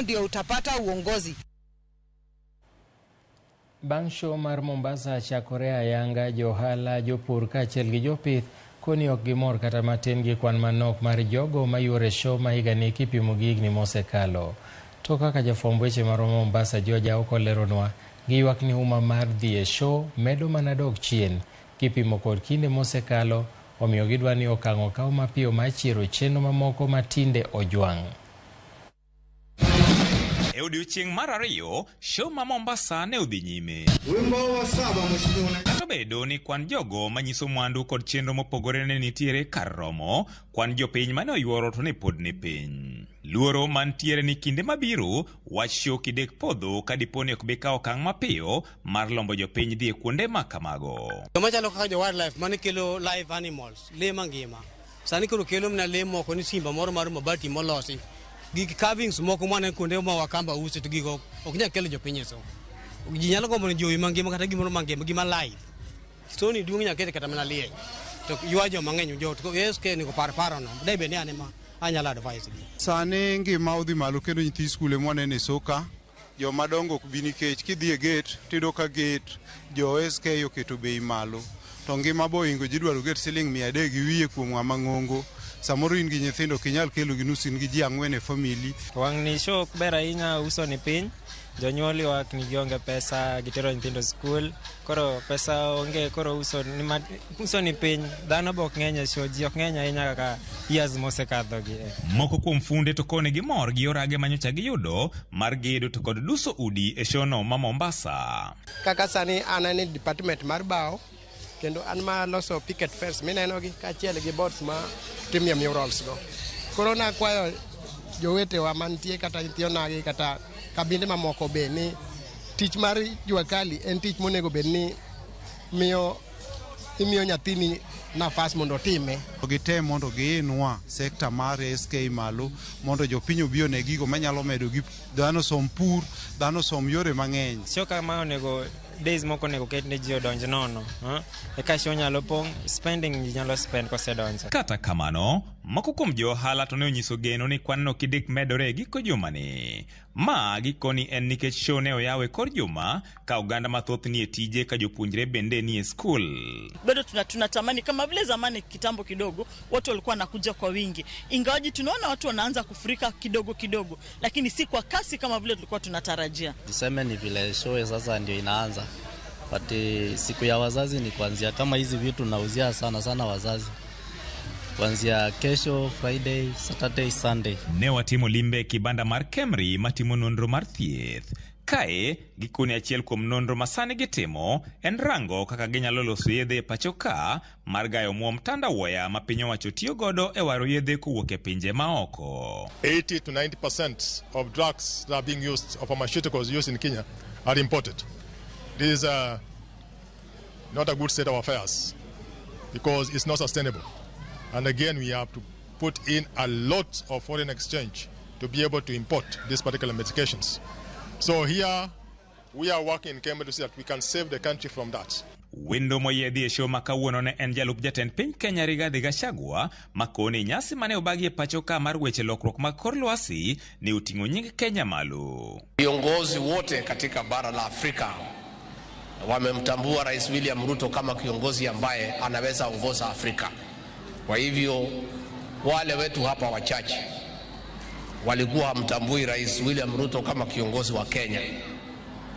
Ndio utapata uongozi. Bang' show mar Mombasa chakore ayanga, johala, jopur kaachiel gi jopith koni ok gimor kata matin gi kwan manok mar jogo mayuore show ma higani kipimo gi higni mosekalo. To kaka jafwamb weche marwa Mombasa George Aoko oleronwa, giywak ni huma mar dhi e show medo mana dok chien kipimo kod kinde mosekalo, omiyo gidwa ni okang' okaw mapiyo mar chiero chenro mamoko ma tinde ojwang'. E odiochieng' mar ariyo, show ma Mombasa ne odhi nyime. Wimbo wa saba, mheshimiwa. Kata obedo ni kwan jogo manyiso mwandu kod chenro mopogore ne nitiere kar romo, kwan jopiny mane oyuoro to ne pod ni piny. Luoro mantiere ni kinde mabiro, wach show kidek podho ka dipo ni ok bi kawo okang' mapiyo mar lombo jopiny dhi e kuonde ma kamago. Joma chalo kaka jo wildlife mane kelo live animals, lee mangima. Sani koro kelo mana lee moko ni simba moro mar mabati molosi. Gik carvings moko mane kuonde ma Wakamba use to gigo ok nyal kelo jopiny e show. Ji nyalo gombo ni jowi mangima kata gimoro mangima, gima live. Soni duong' nyaka kete kata mana liech. To ywa joma ng'eny jo to SK onego par parono. Dai bed ni an ema anyalo advise gi. Sani ngima odhi malo kendo nyithi skul ema waneno e soka. Joma dongo ok bi nikech kidhi e gate tiyudo ka gate jo SK oketo bei malo. To ngima bo ohingo ji dwaro get siling 300 gi wiye kuom ng'ama ng'ongo. Samoro in gi nyithindo ok inyal kelo gi nus in gi ji ang'wen e family. Wang' ni show ok ber ahinya, uso ni piny. Jonyuol ywak ni gionge pesa, gitero nyithindo skul. Koro pesa onge, koro uso ni, uso ni piny. Dhano be ok ng'eny e show, ji ok ng'eny ahinya kaka years mosekadho gi. Moko kuom funde to koni gimor gi orage manyocha giyudo mar gedo to kod duso udi e show no ma Mombasa. Kaka sani an e department mar bao kendo an ma loso picket fence mineno gi kaachiel gi boards ma timie murals go. Koro nakwayo jowetewa mantie kata nyithi onagi kata kabinde mamoko be ni tich mar jua kali en tich monego bed ni miyo imiyo nyathini nafas mondo otime. Gitem mondo giinwa sector mar SK malo mondo jopiny obi one gigo manyalo medo gi dhano som pur, dhano som yore mang'eny. Show kama onego days moko onego ket ne ji odonj nono. Eka show nyalo pong', spending ji nyalo spend kosedonjo. Kata kamano, moko kuom jo ohala to ne onyiso geno ni kwan no kidek medore e giko jumani. Ma gikoni en nikech show ne oyaw e kor juma ka oganda mathoth nie tije ka jopuonjre bende nie skul. Bado tunatamani kama vile zamani kitambo kidogo watu walikuwa wanakuja kwa wingi, ingawaji tunaona watu wanaanza kufurika kidogo kidogo, lakini si kwa kasi kama vile tulikuwa tunatarajia. Tuseme ni vile show sasa ndio inaanza, but siku ya wazazi ni kuanzia kama hizi vitu nauzia sana sana wazazi kuanzia kesho Friday, Saturday, Sunday. Ne watimo limbe e kibanda mar Kemri matimo nonro mar thieth. Kae, gikoni achiel kuom nonro ma sani gitimo en rango kaka ginyalo loso yedhe e pacho ka mar gayo omuom tandawuoya ma piny owacho tiyo godo e waro yedhe kowuok e pinje maoko. 80 to 90% of drugs that are being used, of pharmaceuticals used in Kenya, are imported. This is not a good state of affairs because it's not sustainable. And again, we have to put in a lot of foreign exchange to be able to import these particular medications. So here we are working in Kenya to see that we can save the country from that. Wendo moyiedhi e show ma kawuono ne en jalup jatend piny Kenya Rigathi Gachagua makoni nyasi mane obagi e pacho ka mar weche lokruok mag kor lwasi ne oting'o nying Kenya malo. Viongozi wote katika bara la Afrika wamemtambua Rais William Ruto kama kiongozi ambaye anaweza ongoza Afrika. Kwa hivyo wale wetu hapa wachache walikuwa hamtambui Rais William Ruto kama kiongozi wa Kenya,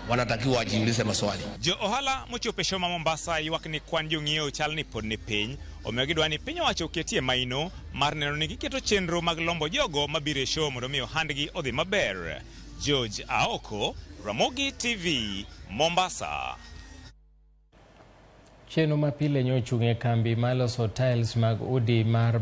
wanatakiwa wajiulize maswali. Jo ohala mochopo e show ma Mombasa ywak ni kwan jong'iewo chal ni pod ni piny, omiyo gidwa ni piny owacho oketie maino mar neno ni giketo chenro mag lombo jogo mabiro e show mondo mi ohandgi odhi maber. George Aoko, Ramogi TV, Mombasa. Chenro mapile nyochung' e kambi maloso tiles mag udi mar